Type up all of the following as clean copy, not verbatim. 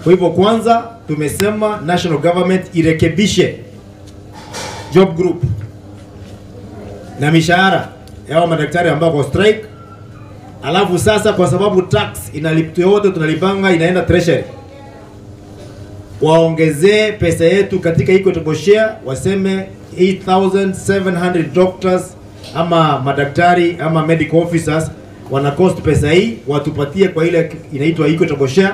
Kwa hivyo kwanza tumesema national government irekebishe job group na mishahara ya madaktari ambao kwa strike. Alafu sasa kwa sababu tax inalipwa yote tunalipanga inaenda treasury, waongezee pesa yetu katika equitable share, waseme 8700 doctors ama madaktari ama medical officers wana cost pesa hii, watupatie kwa ile inaitwa equitable share.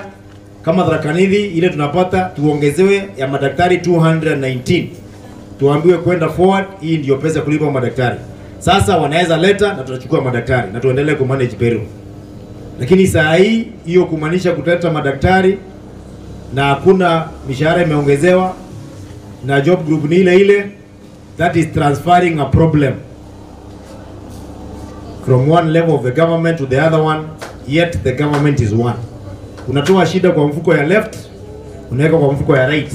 Kama Tharaka Nithi ile tunapata tuongezewe ya madaktari 219, tuambiwe kwenda forward, hii ndio pesa kulipa madaktari. Sasa wanaweza leta na tutachukua madaktari na tuendelee ku manage payroll. Lakini saa hii hiyo kumaanisha kuleta madaktari na hakuna mishahara imeongezewa na job group ni ile ile, that is transferring a problem from one level of the government to the other one, yet the government is one. Unatoa shida kwa mfuko ya left, unaweka kwa mfuko ya right.